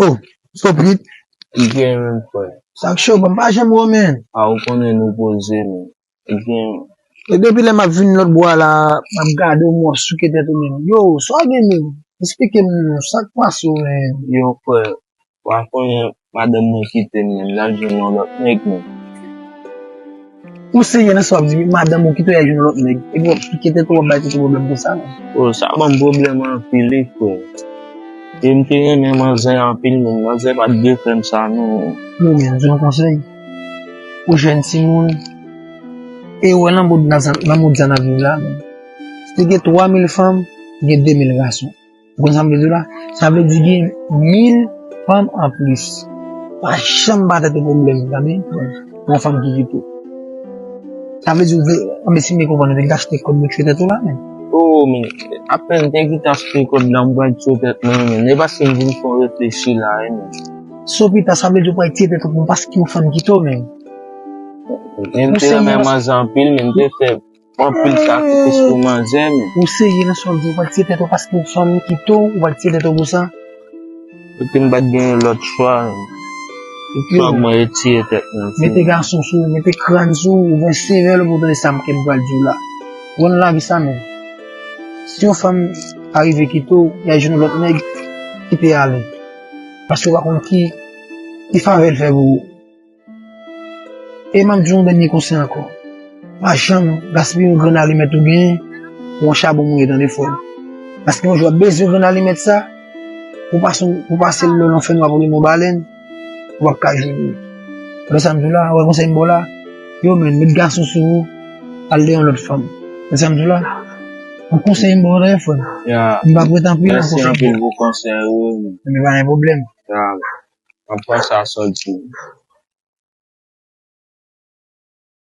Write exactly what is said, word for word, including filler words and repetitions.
Oh, stop it. Li gen menm frè. Sa k cho, ban m pa janm wè, men. A ou konnen nou poze, men. Li gen E depi lè m ap vin lòt bò a la, m ap gade w, m ap souke tèt ou menm. Yo, sa w gen menm? Esplike m non, sa k pase w menm? Yo frè, w a konnen madanm mwen kite m, men l al jwenn yon lòt nèg, men. Ou serye nan sa w ap di, madanm ou kite w al jwenn lòt nèg. Epi w ap pike tèt ou, w ap bay tèt ou pwoblèm konsa menm. Oh, sa ban m pwoblèm anpil, wi frè. E m te renmen manzè anpil, men manzè pa t vle fè m sa, non. Yo, men, m di w yon konsèy. Ou jèn timoun, e ou wè nan mond nan, nan mond sa n ap viv la, men. Si te gen twa mil fanm, gen de mil gason. Ou konn sa m vle di w la? Sa vle di gen mil fanm anplis. Pa janm ba tèt ou pwoblèm, tande? Yon fanm ki kite w. Sa vle di, ou vle, anben si m byen konprann, ou te kite achte kòb pou tchwe tèt ou la, men. Oh, men, apèn te kite achte kòb la, m pral tchwe tèt mwen, men. E paske m vin fè yon reflechi la, wi, men. Sopita, sa vle di ou pral tiye tèt ou pou paske yon fanm kite w, men. Men m te renmen manzè anpil, men m te fè anpil sakrifis pou manzè, men. Ou serye nan sa w di, ou pral tiye tèt ou paske yon fanm kite w, ou pral tiye tèt ou pou sa? Poutèt m pa t gen lòt chwa, men. Fòk mwen retire tèt mwen. Mete gason sou ou, mete kràn sou ou, ouvè sevèl ou pou w tande sa m ke m pral di w la. Ou konn lavi sa menm. Si yon fanm arive kite w, y al jwenn yon lòt nèg, kite ale. Paske w pa konn ki, ki favè l fè pou ou. E m ap di w yon dènye konsèy ankò. Pa janm gaspiye yon grenn alimèt ou genyen pou yon chabon mouye, tande frè m. Paske yon jou w ap bezwen grenn alimèt sa, pou pase, pou pase l nan lanfè nwa pou li yon balèn, ou p ap ka jwenn li. Tande sa m di w la, ou wè konsèy m ba w la? Yo, men, met gason sou ou, al de yon lòt fanm. Tande sa m di w la? Yon konsèy m ba w, tande frè m. Ya. M p ap ret anpil nan Mèsi konsèy m anpil ba w. Pou konsèy ou, men. Men pa gen pwoblèm. Ya. M ap panse a sa w di.